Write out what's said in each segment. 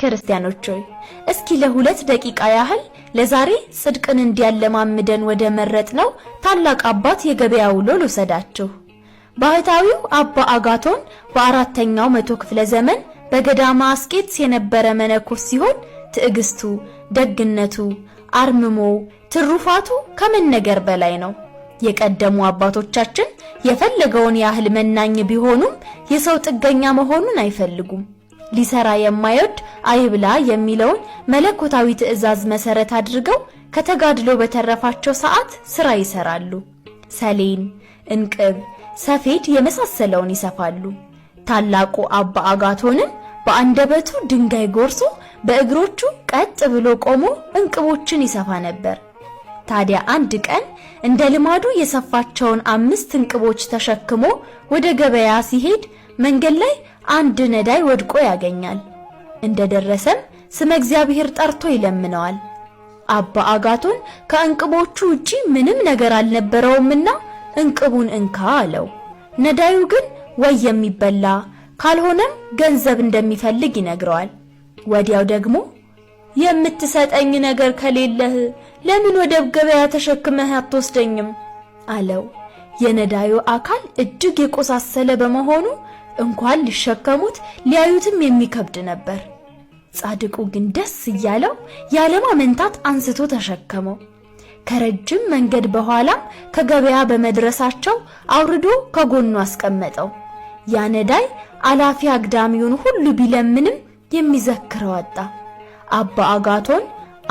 ክርስቲያኖች ሆይ፣ እስኪ ለ2 ደቂቃ ያህል ለዛሬ ጽድቅን እንዲያለማምደን ወደ መረጥነው ታላቅ አባት የገበያ ውሎ ልውሰዳችሁ። ባህታዊው አባ አጋቶን በአራተኛው መቶ ክፍለ ዘመን በገዳመ አስቄጥስ የነበረ መነኮስ ሲሆን ትዕግስቱ፣ ደግነቱ፣ አርምሞው፣ ትሩፋቱ ከመነገር በላይ ነው። የቀደሙ አባቶቻችን የፈለገውን ያህል መናኝ ቢሆኑም የሰው ጥገኛ መሆኑን አይፈልጉም። ሊሰራ የማይወድ አይብላ የሚለውን መለኮታዊ ትእዛዝ መሰረት አድርገው ከተጋድሎ በተረፋቸው ሰዓት ስራ ይሰራሉ። ሰሌን፣ እንቅብ፣ ሰፌድ የመሳሰለውን ይሰፋሉ። ታላቁ አባ አጋቶንም በአንደበቱ ድንጋይ ጎርሶ በእግሮቹ ቀጥ ብሎ ቆሞ እንቅቦችን ይሰፋ ነበር። ታዲያ አንድ ቀን እንደ ልማዱ የሰፋቸውን 5 እንቅቦች ተሸክሞ ወደ ገበያ ሲሄድ መንገድ ላይ አንድ ነዳይ ወድቆ ያገኛል። እንደደረሰም ስመ እግዚአብሔር ጠርቶ ይለምነዋል። አባ አጋቶን ከእንቅቦቹ ውጪ ምንም ነገር አልነበረውምና እንቅቡን እንካ አለው። ነዳዩ ግን ወይ የሚበላ ካልሆነም ገንዘብ እንደሚፈልግ ይነግረዋል። ወዲያው ደግሞ የምትሰጠኝ ነገር ከሌለህ ለምን ወደ ገበያ ተሸክመህ አትወስደኝም? አለው። የነዳዩ አካል እጅግ የቆሳሰለ በመሆኑ እንኳን ሊሸከሙት ሊያዩትም የሚከብድ ነበር። ጻድቁ ግን ደስ እያለው ያለማመንታት አንስቶ ተሸከመው። ከረጅም መንገድ በኋላም ከገበያ በመድረሳቸው አውርዶ ከጎኑ አስቀመጠው። ያ ነዳይ አላፊ አግዳሚውን ሁሉ ቢለምንም የሚዘክረው አጣ። አባ አጋቶን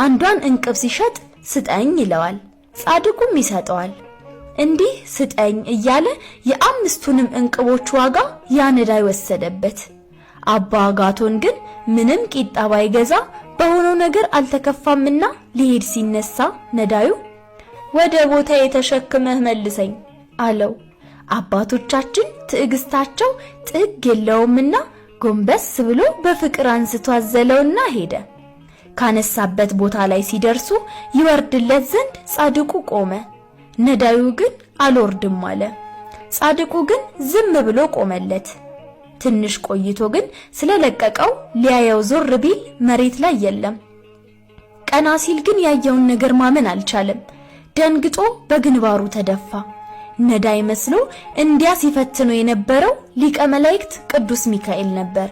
አንዷን እንቅብ ሲሸጥ ስጠኝ ይለዋል፣ ጻድቁም ይሰጠዋል። እንዲህ ስጠኝ እያለ የአምስቱንም እንቅቦች ዋጋ ያ ነዳይ ወሰደበት። አባ አጋቶን ግን ምንም ቂጣ ባይገዛ በሆነው ነገር አልተከፋምና ሊሄድ ሲነሳ ነዳዩ ወደ ቦታ የተሸክመህ መልሰኝ አለው። አባቶቻችን ትዕግስታቸው ጥግ የለውምና ጎንበስ ብሎ በፍቅር አንስቶ አዘለውና ሄደ። ካነሳበት ቦታ ላይ ሲደርሱ ይወርድለት ዘንድ ጻድቁ ቆመ። ነዳዩ ግን አልወርድም አለ። ጻድቁ ግን ዝም ብሎ ቆመለት። ትንሽ ቆይቶ ግን ስለለቀቀው ሊያየው ዞር ቢል መሬት ላይ የለም። ቀና ሲል ግን ያየውን ነገር ማመን አልቻለም። ደንግጦ በግንባሩ ተደፋ። ነዳይ መስሎ እንዲያ ሲፈትነው የነበረው ሊቀ መላእክት ቅዱስ ሚካኤል ነበር።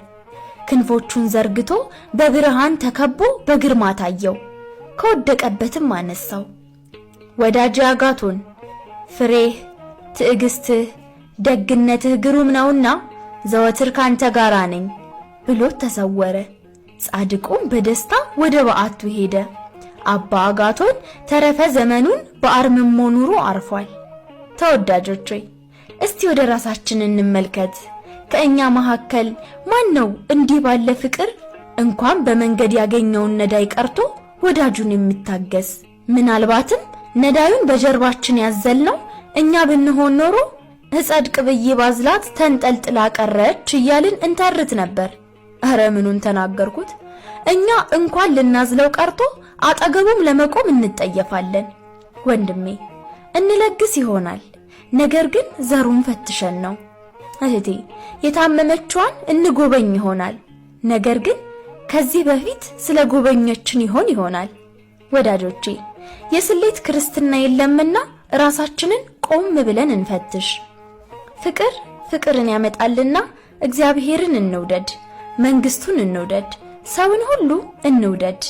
ክንፎቹን ዘርግቶ በብርሃን ተከቦ በግርማ ታየው። ከወደቀበትም አነሳው። ወዳጄ አጋቶን፣ ፍሬህ፣ ትዕግስትህ፣ ደግነትህ ግሩም ነውና ዘወትር ካንተ ጋራ ነኝ ብሎ ተሰወረ። ጻድቁም በደስታ ወደ በዓቱ ሄደ። አባ አጋቶን ተረፈ ዘመኑን በአርምሞ ኑሮ አርፏል። ተወዳጆች ሆይ፣ እስቲ ወደ ራሳችን እንመልከት። ከእኛ መካከል ማን ነው እንዲህ ባለ ፍቅር እንኳን በመንገድ ያገኘውን ነዳይ ቀርቶ ወዳጁን የሚታገስ? ምናልባትም ነዳዩን በጀርባችን ያዘልነው እኛ ብንሆን ኖሮ እጸድቅ ብዬ ባዝላት ተንጠልጥላ ቀረች እያልን እንተርት ነበር። እረ ምኑን ተናገርኩት? እኛ እንኳን ልናዝለው ቀርቶ አጠገቡም ለመቆም እንጠየፋለን። ወንድሜ፣ እንለግስ ይሆናል፣ ነገር ግን ዘሩን ፈትሸን ነው። እህቴ፣ የታመመችዋን እንጎበኝ ይሆናል፣ ነገር ግን ከዚህ በፊት ስለ ጎበኘችን ይሆን ይሆናል። ወዳጆቼ፣ የስሌት ክርስትና የለምና ራሳችንን ቆም ብለን እንፈትሽ። ፍቅር ፍቅርን ያመጣልና እግዚአብሔርን እንውደድ፣ መንግስቱን እንውደድ፣ ሰውን ሁሉ እንውደድ።